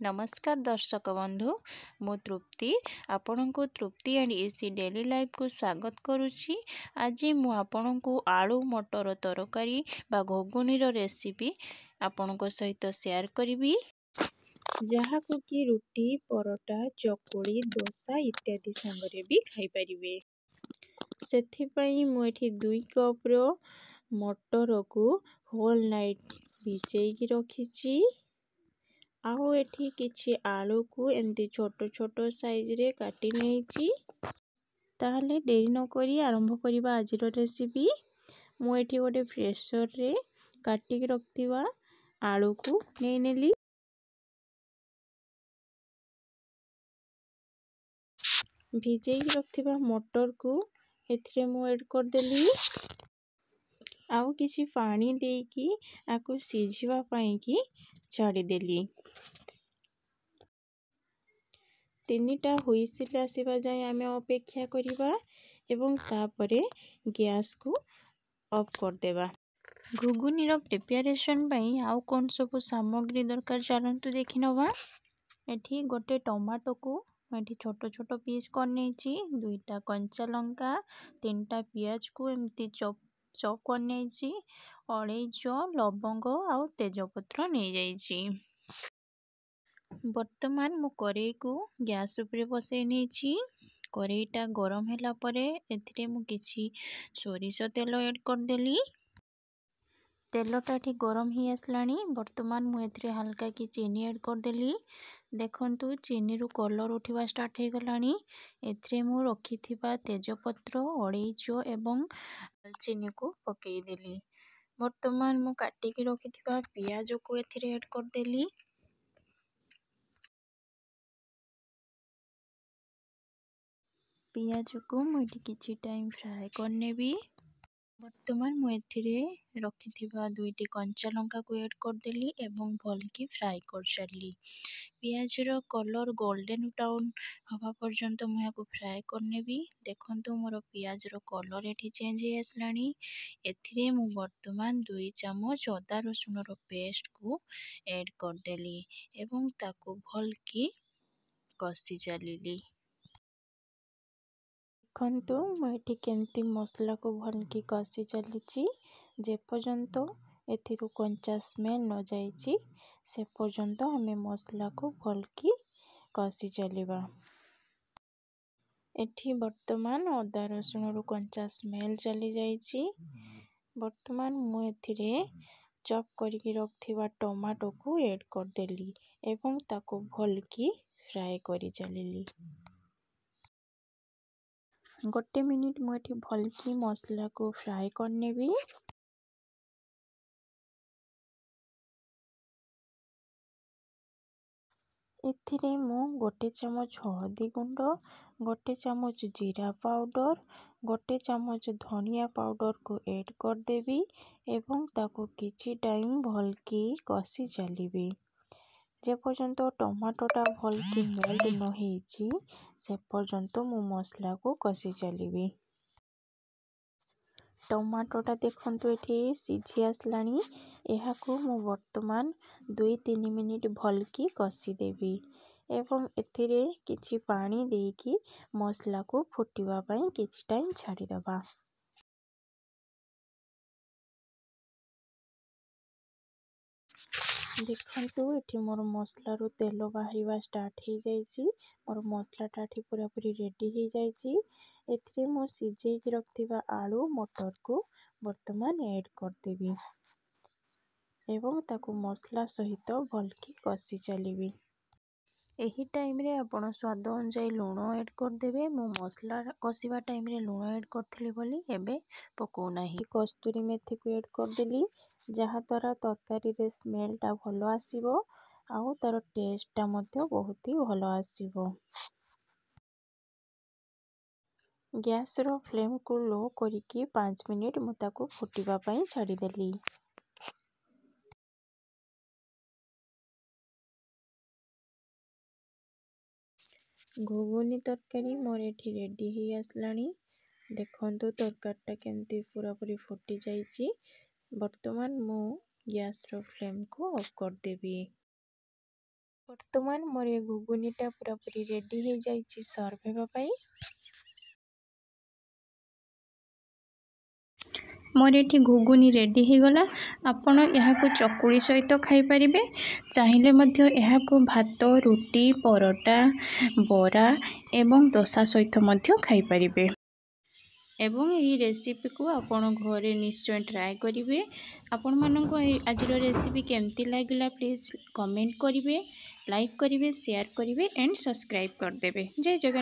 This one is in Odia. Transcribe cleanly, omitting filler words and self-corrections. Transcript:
ନମସ୍କାର ଦର୍ଶକ ବନ୍ଧୁ, ମୁଁ ତୃପ୍ତି ଆପଣଙ୍କୁ ତୃପ୍ତି ଆଣ୍ଡ ଇଜି ଡେଲି ଲାଇଫକୁ ସ୍ୱାଗତ କରୁଛି। ଆଜି ମୁଁ ଆପଣଙ୍କୁ ଆଳୁ ମଟର ତରକାରୀ ବା ଘୁଗୁନିର ରେସିପି ଆପଣଙ୍କ ସହିତ ସେୟାର କରିବି, ଯାହାକୁ କି ରୁଟି, ପରଟା, ଚକୁଳି, ଦୋସା ଇତ୍ୟାଦି ସାଙ୍ଗରେ ବି ଖାଇପାରିବେ। ସେଥିପାଇଁ ମୁଁ ଏଠି 2 କପ୍ର ମଟରକୁ ହୋଲ୍ ନାଇଟ୍ ଭିଜେଇକି ରଖିଛି, ଆଉ ଏଠି କିଛି ଆଳୁକୁ ଏମିତି ଛୋଟ ଛୋଟ ସାଇଜରେ କାଟି ନେଇଛି। ତାହେଲେ ଡେରି ନକରି ଆରମ୍ଭ କରିବା ଆଜିର ରେସିପି। ମୁଁ ଏଠି ଗୋଟେ ପ୍ରେସରରେ କାଟିକି ରଖିଥିବା ଆଳୁକୁ ନେଇନେଲି। ଭିଜେଇକି ରଖିଥିବା ମଟରକୁ ଏଥିରେ ମୁଁ ଏଡ଼୍ କରିଦେଲି, ଆଉ କିଛି ପାଣି ଦେଇକି ଆକୁ ସିଝିବା ପାଇଁକି ଛାଡ଼ିଦେଲି। 3ଟା ହୁଇସିଲ୍ ଆସିବା ଯାଏଁ ଆମେ ଅପେକ୍ଷା କରିବା ଏବଂ ତାପରେ ଗ୍ୟାସ୍କୁ ଅଫ୍ କରିଦେବା। ଘୁଗୁନିର ପ୍ରିପାରେସନ୍ ପାଇଁ ଆଉ କ'ଣ ସବୁ ସାମଗ୍ରୀ ଦରକାର, ଚାଲନ୍ତୁ ଦେଖିନେବା। ଏଠି ଗୋଟେ ଟମାଟୋକୁ ମୁଁ ଏଠି ଛୋଟ ଛୋଟ ପିସ୍ କରିନେଇଛି, 2ଟା କଞ୍ଚା ଲଙ୍କା, 3ଟା ପିଆଜକୁ ଏମିତି ଚପ୍ ଚପ୍ କରିନେଇଛି, ଅଳେଇଚ, ଲବଙ୍ଗ ଆଉ ତେଜପତ୍ର ନେଇଯାଇଛି। ବର୍ତ୍ତମାନ ମୁଁ କରେଇକୁ ଗ୍ୟାସ୍ ଉପରେ ବସେଇ ନେଇଛି। କରେଇଟା ଗରମ ହେଲା ପରେ ଏଥିରେ ମୁଁ କିଛି ସୋରିଷ ତେଲ ଏଡ଼୍ କରିଦେଲି। ତେଲଟା ଏଠି ଗରମ ହେଇ ଆସିଲାଣି। ବର୍ତ୍ତମାନ ମୁଁ ଏଥିରେ ହାଲକା କି ଚିନି ଏଡ଼୍ କରିଦେଲି। ଦେଖନ୍ତୁ, ଚିନିରୁ କଲର୍ ଉଠିବା ଷ୍ଟାର୍ଟ ହେଇଗଲାଣି। ଏଥିରେ ମୁଁ ରଖିଥିବା ତେଜପତ୍ର, ଅଳେଇଚ ଏବଂ ଚିନିକୁ ପକାଇଦେଲି। ବର୍ତ୍ତମାନ ମୁଁ କାଟିକି ରଖିଥିବା ପିଆଜକୁ ଏଥିରେ ଏଡ଼୍ କରିଦେଲି। ପିଆଜକୁ ମୁଁ ଏଠି କିଛି ଟାଇମ୍ ଫ୍ରାଏ କରିନେବି। ବର୍ତ୍ତମାନ ମୁଁ ଏଥିରେ ରଖିଥିବା 2ଟି କଞ୍ଚା ଲଙ୍କାକୁ ଏଡ଼୍ କରିଦେଲି ଏବଂ ଭଲକି ଫ୍ରାଏ କରିସାରିଲି। ପିଆଜର କଲର୍ ଗୋଲ୍ଡେନ୍ ବ୍ରାଉନ୍ ହେବା ପର୍ଯ୍ୟନ୍ତ ମୁଁ ଏହାକୁ ଫ୍ରାଏ କରିନେବି। ଦେଖନ୍ତୁ, ମୋର ପିଆଜର କଲର୍ ଏଠି ଚେଞ୍ଜ ହେଇ ଆସିଲାଣି। ଏଥିରେ ମୁଁ ବର୍ତ୍ତମାନ 2 ଚାମଚ ଅଦା ରସୁଣର ପେଷ୍ଟକୁ ଏଡ଼୍ କରିଦେଲି ଏବଂ ତାକୁ ଭଲକି କଷି ଚାଲିଲି। ଦେଖନ୍ତୁ, ମୁଁ ଏଠି କେମିତି ମସଲାକୁ ଭଲକି କଷି ଚାଲିଛି। ଯେପର୍ଯ୍ୟନ୍ତ ଏଥିରୁ କଞ୍ଚା ସ୍ମେଲ୍ ନ ଯାଇଛି, ସେ ପର୍ଯ୍ୟନ୍ତ ଆମେ ମସଲାକୁ ଭଲକି କଷି ଚାଲିବା। ଏଠି ବର୍ତ୍ତମାନ ଅଦା ରସୁଣରୁ କଞ୍ଚା ସ୍ମେଲ୍ ଚାଲିଯାଇଛି। ବର୍ତ୍ତମାନ ମୁଁ ଏଥିରେ ଚପ୍ କରିକି ରଖିଥିବା ଟମାଟୋକୁ ଏଡ଼୍ କରିଦେଲି ଏବଂ ତାକୁ ଭଲକି ଫ୍ରାଏ କରି ଚାଲିଲି। 1 ମିନିଟ୍ ମୁଁ ଏଠି ଭଲକି ମସଲାକୁ ଫ୍ରାଏ କରିନେବି। ଏଥିରେ ମୁଁ 1 ଚାମଚ ହଳଦୀ ଗୁଣ୍ଡ, 1 ଚାମଚ ଜିରା ପାଉଡ଼ର, 1 ଚାମଚ ଧନିଆ ପାଉଡ଼ରକୁ ଏଡ଼୍ କରିଦେବି ଏବଂ ତାକୁ କିଛି ଟାଇମ୍ ଭଲକି କଷି ଚାଲିବି। ଯେପର୍ଯ୍ୟନ୍ତ ଟମାଟୋଟା ଭଲକି ମେଲ୍ଟ ନ ହେଇଛି, ସେ ପର୍ଯ୍ୟନ୍ତ ମୁଁ ମସଲାକୁ କଷି ଚାଲିବି। ଟମାଟୋଟା ଦେଖନ୍ତୁ, ଏଠି ସିଝି ଆସିଲାଣି। ଏହାକୁ ମୁଁ ବର୍ତ୍ତମାନ 2-3 ମିନିଟ୍ ଭଲକି କଷିଦେବି ଏବଂ ଏଥିରେ କିଛି ପାଣି ଦେଇକି ମସଲାକୁ ଫୁଟିବା ପାଇଁ କିଛି ଟାଇମ୍ ଛାଡ଼ିଦେବା। ଦେଖନ୍ତୁ, ଏଠି ମୋର ମସଲାରୁ ତେଲ ବାହାରିବା ଷ୍ଟାର୍ଟ ହେଇଯାଇଛି। ମୋର ମସଲାଟା ଏଠି ପୁରାପୁରି ରେଡ଼ି ହେଇଯାଇଛି। ଏଥିରେ ମୁଁ ସିଝେଇକି ରଖିଥିବା ଆଳୁ ମଟରକୁ ବର୍ତ୍ତମାନ ଏଡ଼୍ କରିଦେବି ଏବଂ ତାକୁ ମସଲା ସହିତ ଭଲକି କଷି ଚାଲିବି। ଏହି ଟାଇମ୍ରେ ଆପଣ ସ୍ୱାଦ ଅନୁଯାୟୀ ଲୁଣ ଏଡ଼୍ କରିଦେବେ। ମୁଁ ମସଲା କଷିବା ଟାଇମ୍ରେ ଲୁଣ ଏଡ଼୍ କରିଥିଲି ବୋଲି ଏବେ ପକାଉନାହିଁ। କସ୍ତୁରୀ ମେଥିକୁ ଏଡ଼୍ କରିଦେଲି, ଯାହାଦ୍ୱାରା ତରକାରୀରେ ସ୍ମେଲ୍ଟା ଭଲ ଆସିବ ଆଉ ତା'ର ଟେଷ୍ଟଟା ମଧ୍ୟ ବହୁତ ହି ଭଲ ଆସିବ। ଗ୍ୟାସ୍ର ଫ୍ଲେମ୍କୁ ଲୋ କରିକି 5 ମିନିଟ୍ ମୁଁ ତାକୁ ଫୁଟିବା ପାଇଁ ଛାଡ଼ିଦେଲି। ଘୁଗୁନି ତରକାରୀ ମୋର ଏଠି ରେଡ଼ି ହେଇ ଆସିଲାଣି। ଦେଖନ୍ତୁ, ତରକାରୀଟା କେମିତି ପୁରାପୁରି ଫୁଟି ଯାଇଛି। ବର୍ତ୍ତମାନ ମୁଁ ଗ୍ୟାସ୍ର ଫ୍ଲେମ୍କୁ ଅଫ୍ କରିଦେବି। ବର୍ତ୍ତମାନ ମୋର ଏ ଘୁଗୁନିଟା ପୁରାପୁରି ରେଡ଼ି ହେଇଯାଇଛି ସର୍ଭ ହେବା ପାଇଁ। ମୋର ଏଠି ଘୁଗୁନି ରେଡ଼ି ହେଇଗଲା। ଆପଣ ଏହାକୁ ଚକୁଳି ସହିତ ଖାଇପାରିବେ, ଚାହିଁଲେ ମଧ୍ୟ ଏହାକୁ ଭାତ, ରୁଟି, ପରଟା, ବରା ଏବଂ ଦୋସା ସହିତ ମଧ୍ୟ ଖାଇପାରିବେ। ଏବଂ ଏହି ରେସିପିକୁ ଆପଣ ଘରେ ନିଶ୍ଚୟ ଟ୍ରାଏ କରିବେ। ଆପଣମାନଙ୍କୁ ଆଜିର ରେସିପି କେମିତି ଲାଗିଲା ପ୍ଲିଜ୍ କମେଣ୍ଟ କରିବେ, ଲାଇକ୍ କରିବେ, ସେୟାର କରିବେ ଆଣ୍ଡ ସବସ୍କ୍ରାଇବ୍ କରିଦେବେ। ଜୟ ଜଗନ୍ନାଥ।